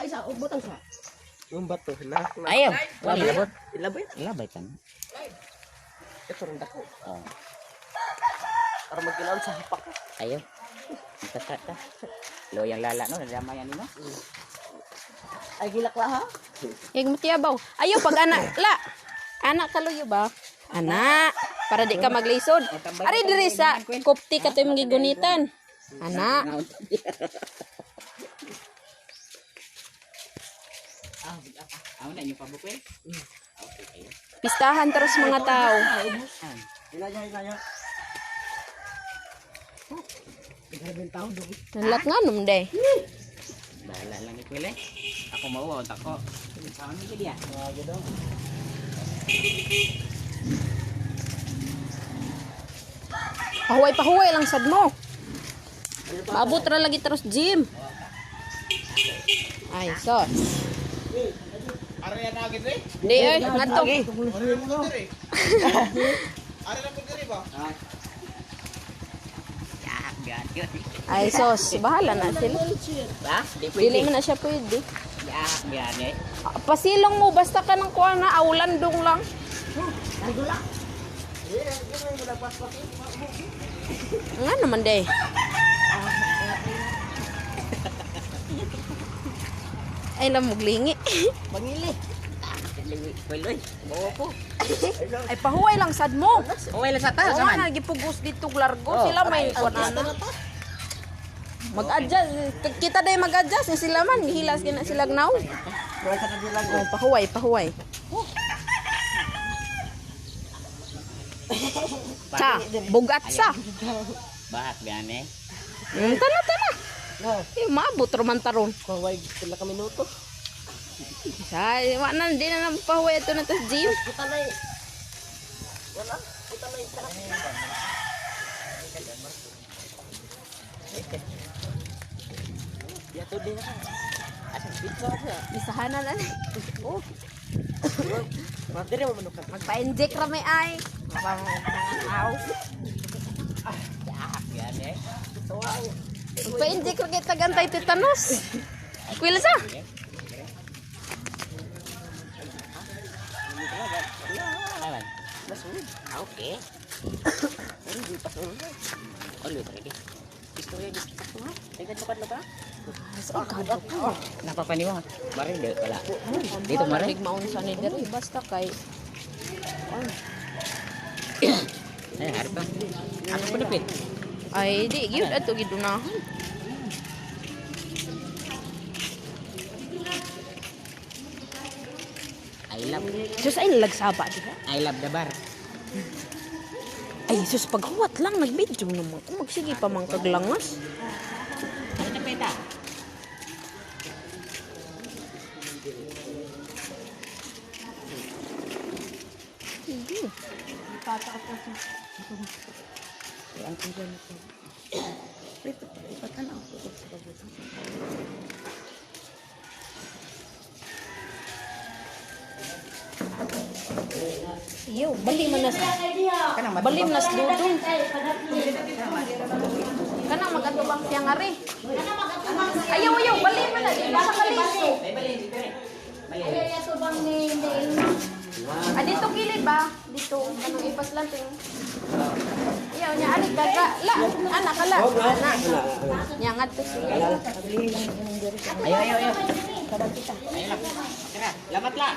Ay sa butang sa. Yung bato na. Ayaw. Wala labot. Ilabay. Ilabay kan. Ito rin dako. Oh. Para magkilaon sa hapak. Ayaw. Tata ta. Loyang lala no, nadamayan nimo. Ay gilak la ha. Yag mutiyabaw. Ayo pag ana la. Ana kaluyo ba? Ana, para di ka maglisod. Ari diri sa kupti ka to imong gigunitan. Ana. Amo na inyo pabuk eh. Okay kayo. Pistahan terus mga tao. Ilaya ilaya. Nanlat nga num de. Bahala lang ni Kuya. Ako mauwaw tako. Saan ni dia? Pahuway pahuway lang sad mo. Maabot ra lagi terus gym. Ay, sos. Di ay, ngadto. Ya, Ay, sos, bahala na sila. Ba? Di Dili pwede. man na siya pwede. Ya, gani. Ah, pasilong mo basta ka ng kuha na awlandong lang. Nga naman day. Ay lamuglingi. Bangili. Kuya, bawa ko. Ay pahuway lang sad mo. Okay lang sa ta, Oo saman. nga gipugos dito largo sila may kuan ana. Mag-adjust kita day mag-adjust ni sila man gihilas gina sila gnaw. Oh, pahuway, pahuway. Sa, bugat sa. Bahak gani. Tana tana. Eh, maabot raman taron. Kaway pila ka minuto. Sa, wa na di na nang pahuway ito na tas gym. Puta na. Wala. Puta na. Yato din na. Asa pizza siya. Isahanan na ni. Oh. Dire mo manukan. Magpa-inject ra may ay. Aw. Bahak gani. Magpa-inject ra kay tagantay tetanus. Kwila sa. Aman. Masunod. Okay. Hindi pa sunod. Olo ready. Istorya di kita ko. Tingnan mo kadlo ka. Napapaniwa. Mare di wala. Dito mare. Big maunsa ni diri basta kay Ay, harap pa. Ako pa dapit. ay di gyud ato gidunahan. I love Sus ay lagsaba diha. I love the bar. Ay sus paghuwat lang nag-video naman. Kung magsige pa man kaglangas. Ay napeta. Sige. Iyo, bali man nas. Bali man nas dudong. Kanang magatubang siya nga ri. Ayaw, ayaw, bali man na. Di ba sa kaliso? Ah, dito kilid ba? Dito, kanang ipaslanting. Ayaw niya, ali kaga. La, anak ka la. Anak. Niya ngadto siya. Ayo ayo ayo. Ayo lang. Tara, lamat la.